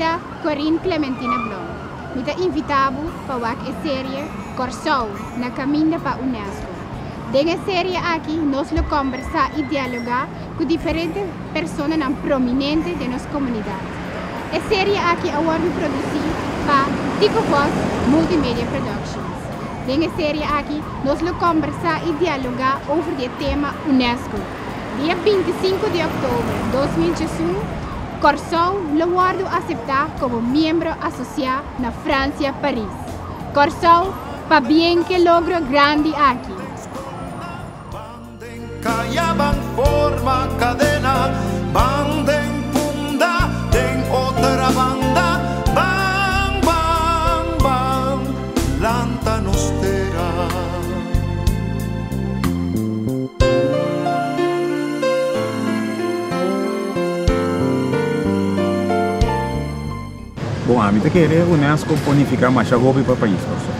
ta Corinne Clementina Blom. Mi ta invitá bo pa wak e serie Kòrsou na kaminda pa UNESCO. Den e serie aki nos lo kòmbersá i dialogá ku diferente personanan prominente den nos komunidat. E serie aki a wòrdu produsí pa Tico Vos Multimedia Productions. Den e serie aki nos lo kòmbersá i dialogá over di e tema UNESCO. Dia 25 di òktober 2011, Kòrsou lo wòrdu aseptá komo miembro asosiá na Fransia, Paris. Kòrsou, pabien ku e logro grandi aki! Kaya ban forma kadena, ban den Punda, den Otrabanda, ban, ban, ban, lanta nos tera. Bon, ami ta kere UNESCO por nifiká masha hopi pa pais Kòrsou.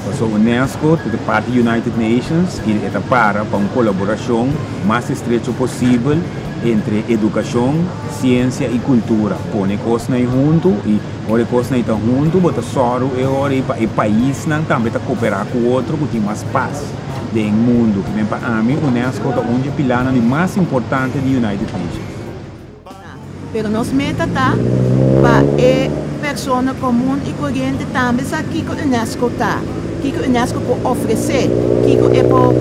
Pasobra UNESCO ta parti di United Nations i e ta para pa un kolaborashon mas estrecho posibel entre edukashon, siensia i kultura. Pone kosnan ei huntu i ora e kosnan ei ta huntu bo ta sòru e ora ei pa e paisnan tambe ta koperá ku otro ku tin mas pas den mundu. Pa ami UNESCO ta un di e pilanan di mas importante di United Nations. Pero nos meta ta pa e persona komun i koriente tambe sa kiko UNESCO ta, kiko UNESCO por ofresé, kiko e por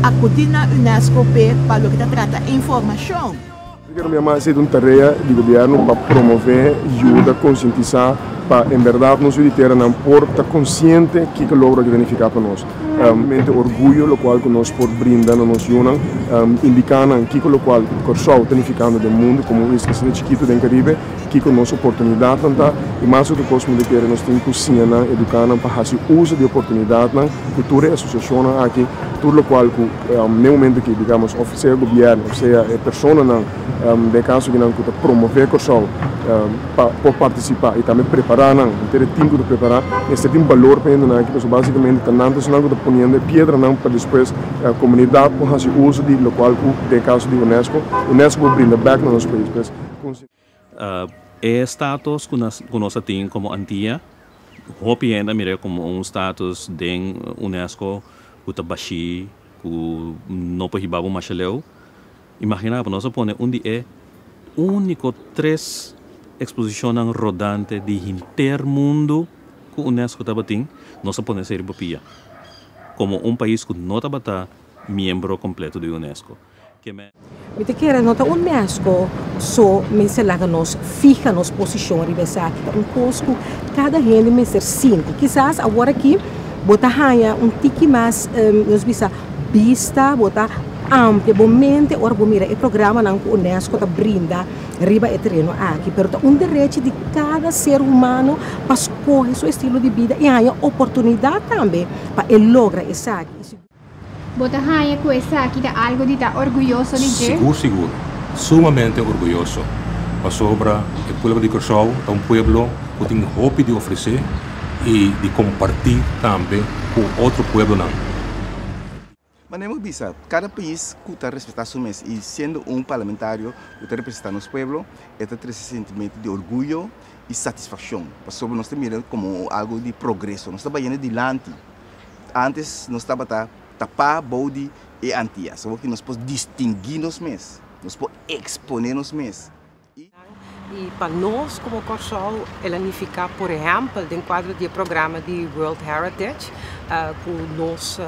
akudí na UNESCO p'e pa loke ta trata informashon. Kero mi ama esei ta un tarea di gobièrnu pa promové, yuda, konsientisá pa en bèrdat nos yu di teranan por ta konsiente kiko logro aki ta nifiká pa nos. Mente orguyo lokual ku nos por brinda na nos yunan, indiká nan kiko lokual Kòrsou ta nifikando den mundu komo un isla asina chikitu den Karibe, kiko nos oportunidatnan ta i mas otro kos mi ta kere nos tin ku siña nan, eduká nan pa hasi uso di oportunidatnan ku tur e asosiashonnan aki, tur lokual ku n'e momento aki digamos òf sea gobièrnu òf sea e personanan den e kaso akinan ku ta promové Kòrsou. Pa por partisipá i tambe prepará nan, henter e tim ku ta prepará mester tin balor pa hendenan aki pasobra básikamente ta nan personal ku ta poniendo e piedranan pa despues komunidat por hasi uso di lokual ku den e kaso di unesco, unesco por brinda bèk na nos pais. Pues konsi. E status ku nos ku nos a tin komo Antia, hopi hende a mir'é komo un status den unesco ku ta bashí, ku no por hiba bo masha leu. Imaginá bo, nos a pone un di e úniko tres eksposishonnan rodante di henter mundu ku unesco tabatin, nos a pone esei riba pia komo un pais ku no tabata miembro kompleto di unesco. Ke me. Mi ta kere no ta unesco so mester laga nos fiha nos posishon riba esaki, ta un kos ku kada hende mester sinti. Kisas awor aki bo ta haña un tiki mas, nos bisa, bista, bo ta amplia bo mente ora bo mira e programanan ku unesco ta brinda riba e tereno aki. Pero ta un derechi di kada ser humano pa skohe su estilo di bida i haña oportunidat tambe pa e logra esaki. Bo ta haña ku esaki ta algu di ta orguyoso di dje? Sigur sigur, sumamente orguyoso, pasobra e pueblo di Kòrsou ta un pueblo ku tin hopi di ofresé i di kompartí tambe ku otro pueblonan. Manera mi bisa, kada pais ku ta respetá su mes i siendo un parlamentario ku ta representá nos pueblo, e ta trese sentimentu di orguyo i satisfakshon, pasobra nos ta mira komo algu di progreso, nos ta bayendo dilanti. Antes nos tabata tapá bou di e Antias, awor ki nos por distinguí nos mes, nos por eksponé nos mes. I pa nos komo Kòrsou el a nifiká por ehèmpel den kuadro di e programa di World Heritage ku nos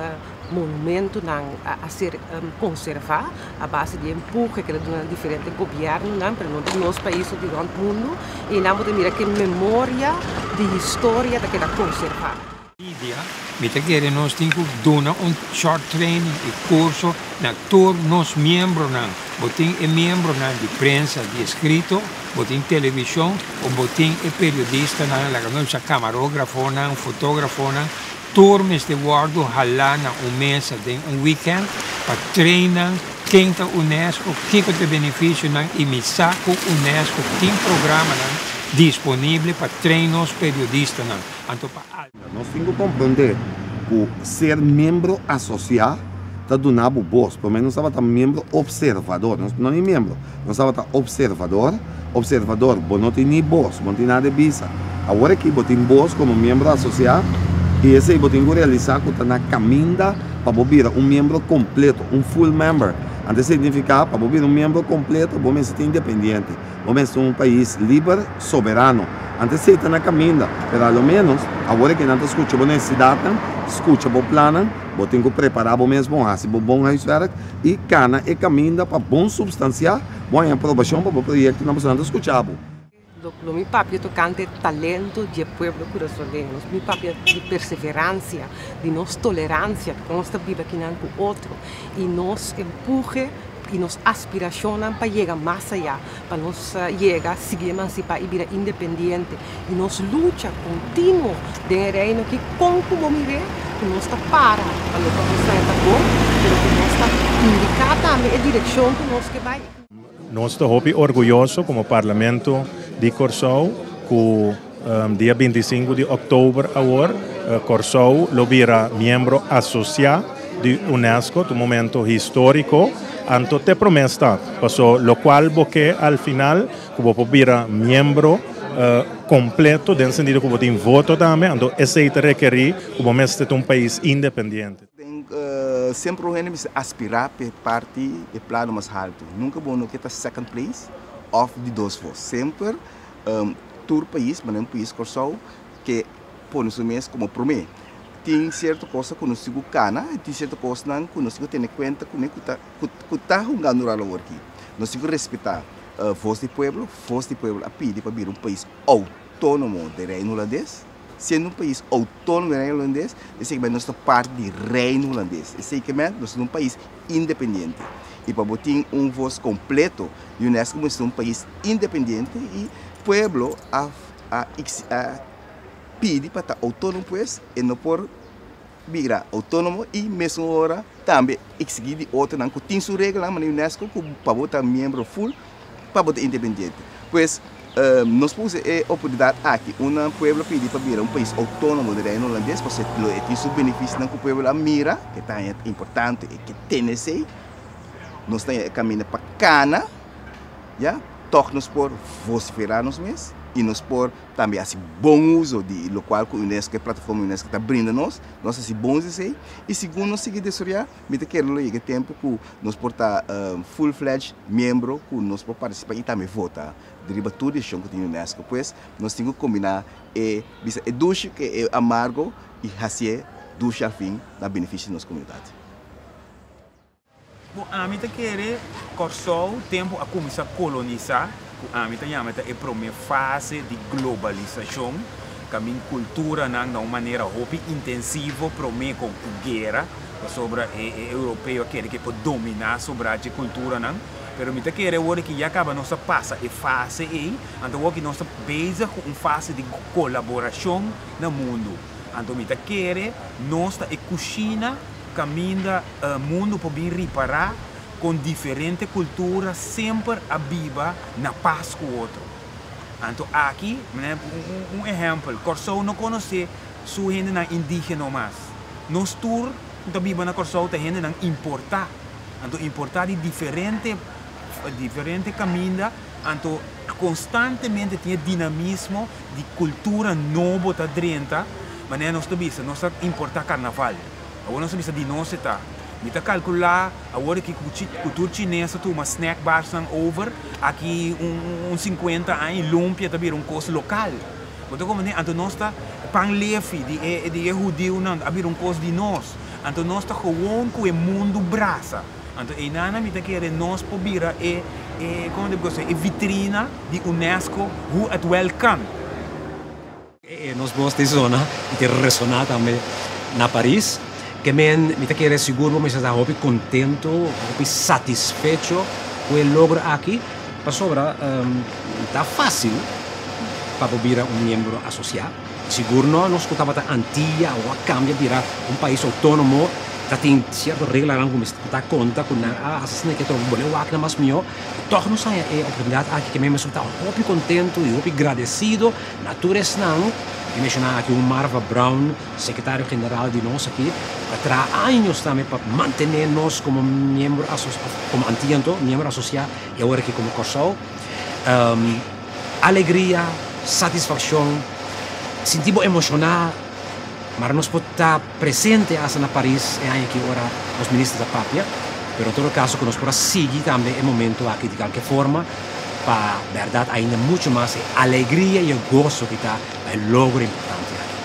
monumentonan a ser konservá a base di e empuje ku el a duna na diferente gobièrnunan pero no di nos pais sino di rònt mundu i nan bo ta mira ku e memoria di historia ta keda konservá. Media, mi ta kere nos tin ku duna un short training i kurso na tur nos miembronan. Bo tin e miembronan di prensa di eskrito, bo tin televishon o bo tin e periodistanan, laga nos bisa kamarografonan, fotografonan, tur mester wòrdu halá na un mesa den un weekend pa train nan ken ta unesco, kiko ta e benefisionan i mi sa ku unesco tin programanan disponible pa train nos periodistanan. Anto pa al. Nos tin ku komprondé ku ser miembro asosiá ta duna bo bos. Promé nos tabata miembro observador, nos no ni miembro, nos tabata observador, observador bo no tin ni bos, bo no tin nada di bisa. Awor aki bo tin bos komo miembro asosiá i esei bo tin ku realisá ku ta na kaminda pa bo bira un miembro kompleto, un full member. Anto e signifiká pa bo bira un miembro kompleto bo mester ta independiente, bo mester un pais liber, soberano. Anto esei ta na kaminda, pero a lo ménos awor aki nan ta skucha bo nesesidatnan, skucha bo plannan. Bo tin ku prepará bo mes bon, hasi bo bon huiswerk i kana e kaminda pa bon supstansiá bo haña aprobashon pa bo proyektonan pasobra nan ta skucha bo. Lo mi papia tokante talento di e pueblo kurasoleño. Nos mi papia di perseveransia, di nos toleransia, kon nos ta biba kinan ku otro i nos empuhe i nos aspirashonnan pa yega mas ayá, pa nos yega sigui emansipá i bira independiente. I nos lucha kontinuo den e Reino aki kon ku bo mir'é ku nos ta para pa loke nos ta ta bon, pero ku nos ta indiká tambe e direkshon ku nos ke bai. Nos ta hopi orguyoso komo Parlamento di Kòrsou ku dia 25 di òktober awor Kòrsou lo bira miembro asosiá di UNESCO, ta un momento históriko, anto t'e promé stap, paso lokual bo ke al final ku bo por bira miembro kompleto den sentido ku bo tin voto tambe, anto esei ta rekerí ku bo mester ta un pais independiente. Den semper un hende mester aspirá pa e parti e plano mas haltu. Nunka bo no ke ta second place òf di dos vos. Semper tur pais, manera un pais Kòrsou, ke pone su mes komo promé. Tin sierto kosnan ku nos tin ku kana i tin sierto kosnan ku nos tin ku tene kuenta kuné ku ta ku ta hungando ròl awor aki. Nos tin ku respetá Voz di Pueblo, Voz di Pueblo a pidi pa bira un pais outónomo den Reino Hulandes. Siendo un pais outónomo den Reino Hulandes, esei ke men nos ta parti di Reino Hulandes. Esei ke men nos ta un pais independiente. I pa bo tin un voz kompleto di UNESCO mester un pais independiente i pueblo a a a pidi pa ta outónomo pues e no por bira outónomo i mesun ora tambe eksigí di otronan ku tin su reglanan manera UNESCO ku pa bo ta miembro full pa bo ta independiente. Pues nos por usa e oportunidat aki unda pueblo pidi pa bira un pais outónomo di Reino Hulandes pasobra lo e tin su benefisionan ku pueblo a mira ke ta haña importante e ke tene esei. Nos ta haña e kaminda pa kana ya tòg nos por vosiferá nos mes i nos por Tambe hasi bon uso di lokual ku UNESCO, e plataforma UNESCO ta brinda nos. Nos hasi bon uso di esei i segun nos sigui desaroyá, mi ta kere lo yega e tempu ku nos por ta full-fledged miembro ku nos por partisipá i tambe vota riba tur desishon ku tin UNESCO. Pues nos tin ku kombiná e bisa e dushi ku e amargo i hasié dushi al fin na benefisio di nos komunidat. Ku ami ta kere Kòrsou tempu a kuminsá kolonisá, ku ami ta yama ta e promé fase di globalisashon, kamin kulturanan na un manera hopi intensivo promé ku guera, pasobra e europeo a kere ku e por dominá sobrá dje kulturanan. Pero mi ta kere awor ki ya kaba nos a pasa e fase ei, anto awor ki nos ta bezig ku un fase di kolaborashon na mundu. Anto mi ta kere nos ta e kushina Kaminda mundu por bin ripará kon diferente kultura semper a biba na pas ku otro. Anto aki, un ehèmpel, Kòrsou no konosé su hendenan indígeno mas. Nos tur ku ta biba na Kòrsou ta hendenan importá. Anto importá di diferente diferente kaminda, anto konstantemente tin e dinamismo di kultura nobo ta drenta, manera nos ta bisa, nos ta importá karnaval. Awor nos ta bisa di nos e ta. Mi ta kalkulá awor aki ku ku tur chines ta tuma snack barsnan over, aki un un sinkuenta aña i lumpia ta bira un kos lokal. Bo ta komprendé? Anto nos ta pan lefi di e di e hudiunan a bira un kos di nos. Anto nos ta gewon ku e mundu brasa. Anto einanan mi ta kere nos por bira e e komo ta bisa e vitrina di UNESCO hoe het wel kan. E nos bos di zona i ta resoná tambe na Paris. Ke men mi ta kere sigur bo mester ta hopi kontentu, hopi satisfecho ku e logro aki, pasobra ta fásil pa bo bira un miembro asosiá. Sigur no nos ku tabata Antia awor a kambia bira un pais outónomo ta tin sierto reglanan ku mester ta konta ku nan a hasi asina ke otro bo lo wak nan mas mihó. Tòg nos haña e oportunidat aki ke men mester ta hopi kontentu i hopi gradesido. Na tur esnan Mi menshoná aki un Marva Brown, sekretario general di nos aki, a traha años tambe pa mantené nos komo miembro komo Antia anto, miembro asosiá i awor aki komo Kòrsou. Alegria, satisfakshon, sinti bo emoshoná, mara nos por ta presente asta na Paris e aña aki ora nos minister ta papia, pero en todo kaso ku nos por a sigui tambe e momento aki di kalke forma pa bèrdat ainda muchu mas e alegria i e goso ki ta pa e logro importante aki.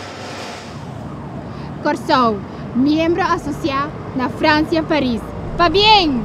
Kòrsou, miembro asosiá na Fransia Paris. Pabien!